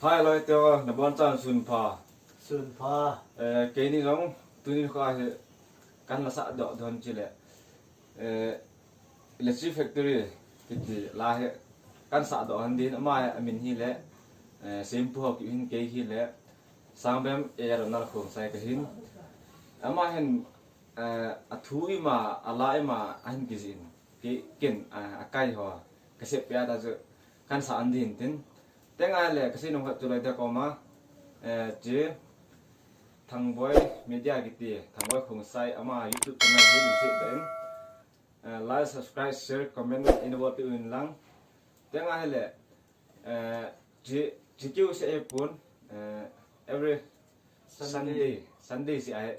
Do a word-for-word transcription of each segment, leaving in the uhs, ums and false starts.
Hi, loite ho, nabonchauvin sunpha. Sunpha. Eh, keini jong, tuni kho hi, kana sah doh don chule. Eh, Electric Factory, kiti la hi, kana sah doh hon din, ama hi, amin hi le, eh, Sempu Haokip hin kei hi le, Sangbem A R Ronald Khongsai kahin. Ama hin, eh, athu ima, ala ima, ahin kijih in. Kei, ken, eh, akai ho, kasep pia ta chu, kana sah an din tin. Tenga le, kasei nom khat chu loite koma, eh, chi, Thangboi Media kiti, Thangboi Khongsai, ama YouTube channel hi, min seh ta in. Eh, like, subscribe, share, comment, in bol peh un lang. Tenga hile, eh, chi, chi kiu se e pun, eh, every Sunday. Sunday, Sunday si ahe.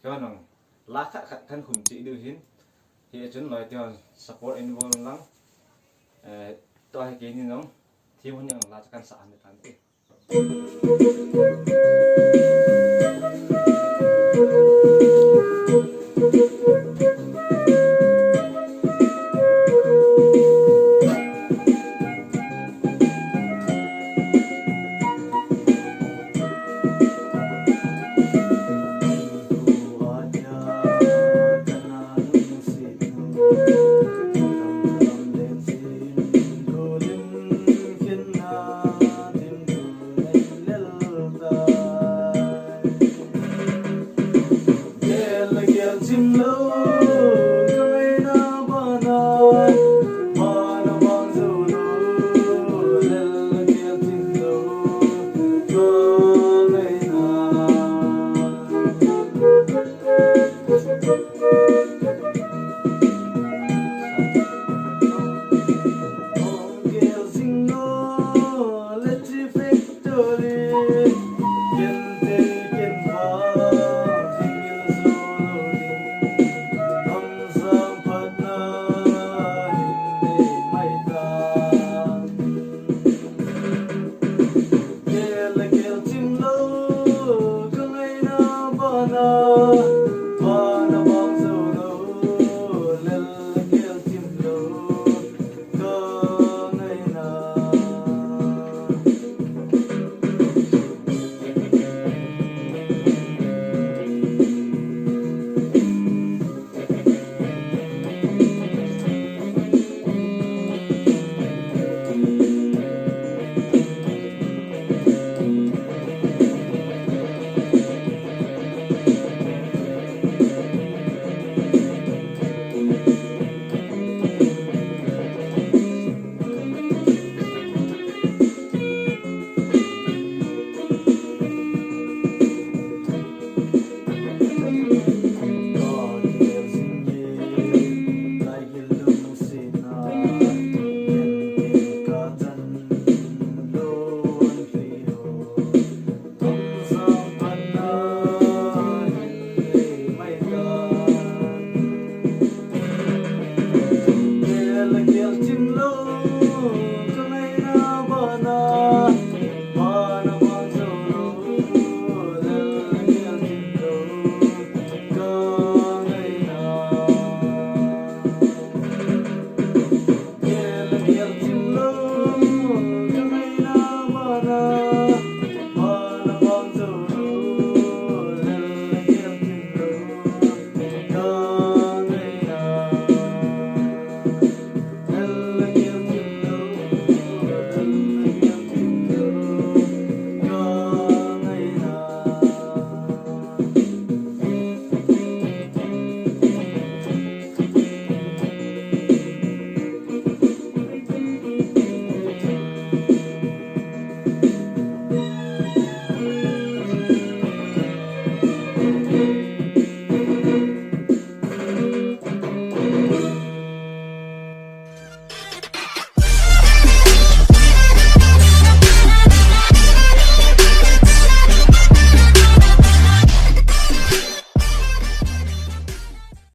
Kio nang, la khat khat kan khum chi diu hin. Hi chun loite hon support in bol un lang. Eh, tua hi keini nong, thim hun yang la kana sah an tan ti.